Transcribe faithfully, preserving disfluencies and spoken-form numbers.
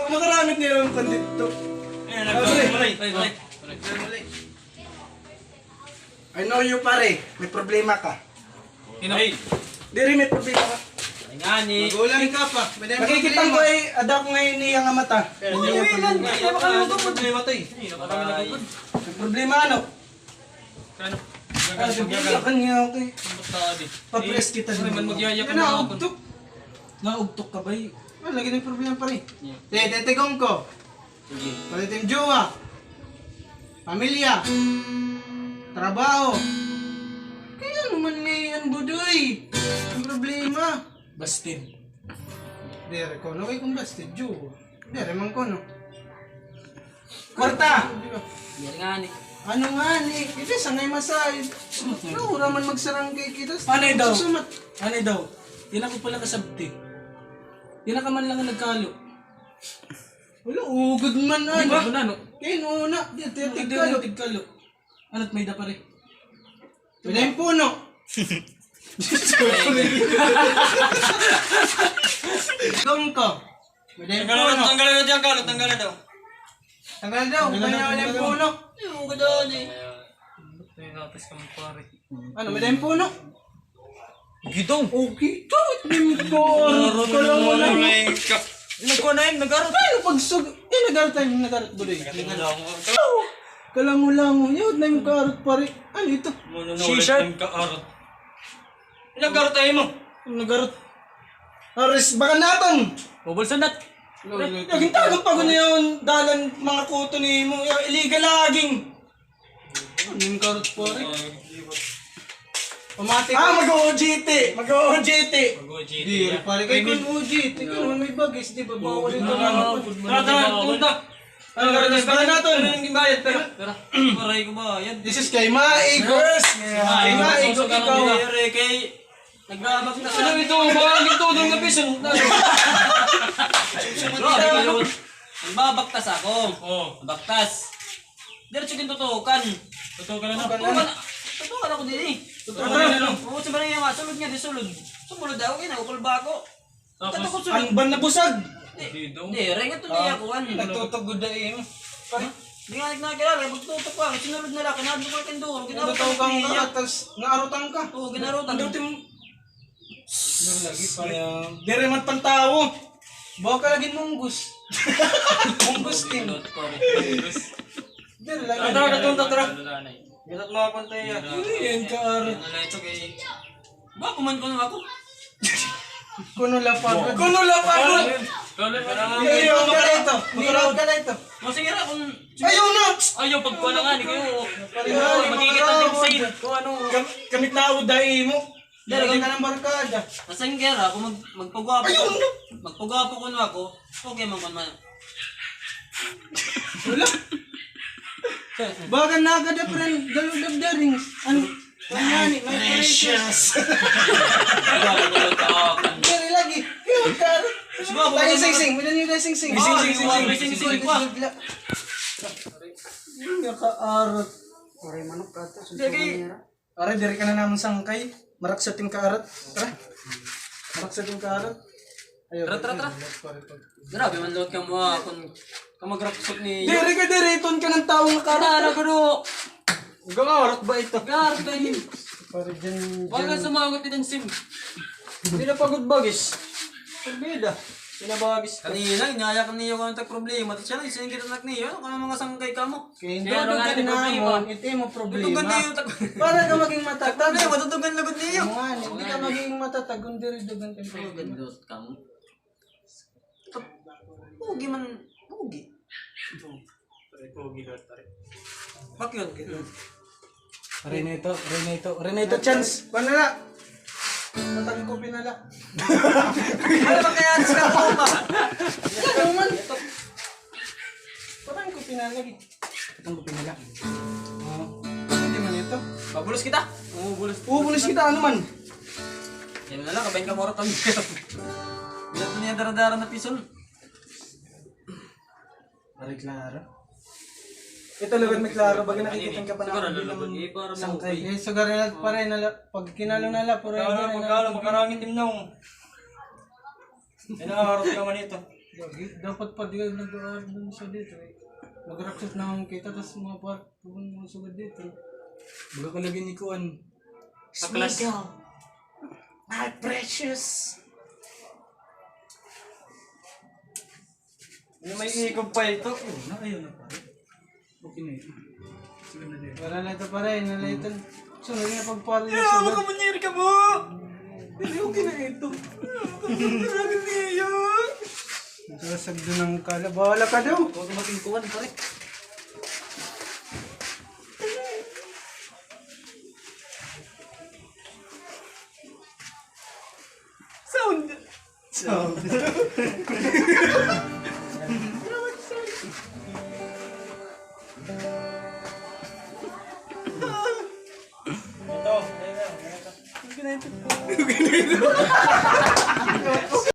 Makaramit nira an pandit to. Ayan, nagkamali. Balik, balik. I know you, pare. May problema ka. Ay. Diri, may problema ka. Ay, ngani. Magulang ka pa. Nakikita ko ay ada ko ngayon niya nga mata. Ay, may problema to eh. May problema ano? Ano? Ano, sabihin ka niya, okay. Papress kita din. Ano man, magyaya ka na ako. Naugtok. Naugtok ka ba eh? Wala, lagi na problema, pare. Sige, titigong ko. Sige. Palitin jowa. Pamilya. Trabaho. Kay ano man ngay-an, Budoy? An problema. Busted. Diri ko, no, kay kon busted, jowa. Diri man kuno. Kwarta! Diri ngani. Ano ngani? Ito, sangay masahid. Naura man magsarangkay kita. Anay daw? Anay daw? Yana ko pala kasabti. Yana ka man la nagkalo. Wala, ugod man, ano? Di ba? Ano, ano? Kay una, di, di, tigkalo. Tigkalo. Ano, may da pare? May da hin puno. Dong ko. May da hin puno. Tanggalan daw, tanggalan daw. Tanggalan daw, may da hin puno. Ano, may da hin puno? Gitaw. O, gitaw, it nim ko. Kalangulango. Nagkuha na yun, nag-arot. Ay, pagsug-, eh, nag-arot tayo, nag-arot, Budoy. Kalangulango. Yaw, it nim ko arot, pare. Ano ito? T-shirt. Nag-arot tayo mo. Nag-arot. Aris, baka naton. Bubulsan nat. Naging tago pa ko na yun, dalan, mga kuto ni mo. Illegal logging. Nim karot, pare. Pamati. Ah, mag-O J T. Mag-O J T. Diri, pare. Kay kun O J T, kun may bagis, di ba? Bawal ito na. Tara, tara, punta. Ano, tara, tara, tara, tara, tara, tara. Aray ko ba, yan. This is kay Maigos. Kay Maigos, ikaw. Kay, nagbabaktas. Ano ito? Baka ang ginto doon na piso. Nagbabaktas ako. Oh. Baktas. Diretso gintutukan. Tutukan na. Tutukan, tutukan ako diri. Tutukan na, no? Oo, sa barangay nga, sulod nga, di sulod. Sumulod ako, kinaukol ba ako? Tapos, katukot sulod. An ban nabusag? Di, di, rengat to niya ako, ano. Nagtutugod na iyo. Di nga nakilala, magtutok ako. Sinulod na lang, kinadto ko kay Duro, kinarutan ko niya. Tapos, naarutan ka. Oo, ginarutan. Diri man pantawo. Bawa ka lagi munggos. Munggos din. Diri lagi. Tara, tara, tara, tara. Ginat mga pantay yan. Ano yan, kaar? Ba, kuman ko na ako. Kuno la pa. Kuno la pa. Ayaw ka na ito. Hirap ka na ito. O, sige ra, kung ayaw na. Ayaw, pagkuha na nga, di kayo. Makikita din sa iyo. Kung ano. Kam-, kamit na ako dahil mo. Dali ka ng barkada. Nasanggera, kung mag-, magpagwapo. Ayaw na. Magpagwapo kuno ako. Okay man kuno man. Wala. Bagan na ka, friend. The Lord of the Rings. Ano? Ano yan? May precious. Diri lagi. Cute ka. Tayo, sing-sing. May nangyay tayo, sing-sing. Sing-sing, sing-sing. Sing-sing pa. Nakaarat. Waray manok ka ito. Lagi. Are, diri ka na namon sangkay. Maraksat it im kaarat. Tara. Maraksat it im kaarat. Ayaw, tara, tara, tara. Grabe man liwat kamo, ah, kun, kun magraksat ni. Diri ka, diri. Iton ka ng tawo nga kaarat. Tara, guro. Gaarat ba ito? Gaarat ba ini? Pare, dyan, dyan. Wala sumangot itong sim. Hindi na pagod bagis. Pagbida. Pinabagis ka. Kanina, inaya ka niyo kung tag problema. Tapos siya lang, isingkit anak niyo. Ano ka mga sangkay ka mo? Kay dudugan namon, ito imo problema. Para ka maging matatag. Problema, dudugan lugod niyo. Mga, hindi ka magiging matatag kung diri dugan ka. Dudugan lugod ka mo. Pogi man, pogi. Pare, pogi lugod, pare. Bakit yun? Renato, Renato, Renato chance. Panala. Matang ko pinala. Ano ba kaya sa ako ba? Ano man? Patang ko pinala lagi. Patang ko pinala. Ah, hindi man ito. Pabulos kita. Oo, bulos. Oo, bulos kita. Ano man? Yan na lang, kabayan ka moro kami. Bilat niya dara-dara na pison. Pare, klaro. Ito, lugod may klaro. Baga nakikita ka pa na bilang sangkay. Eh, sugar na lang, pare, na la-, pag kinalo na la, puro pagkalo, makarangit imnong. Inaarot naman ito. Dapat pa di nag-aaral dun sa dito, eh. Magraksot na ang kita, tas mga par-, kung mga sugad dito. Baga ka lagi ni kuan. Aklas. Smiggle. My precious. May ikog pa ito. Ayun na, ayun na, pare. Okay na ito. Sige na din. Wala na ito, pare. Wala na ito. Sunod na pagpare na sunod. Makamunyir ka mo! Dili, okay na ito. Makamunyir ka niya. Ito, sagdo ng kala. Bahala ka daw. Huwag ka maging kuwan, pare. Sound. Sound. Ito, ayun na, ayun na. Huwag ka na ito.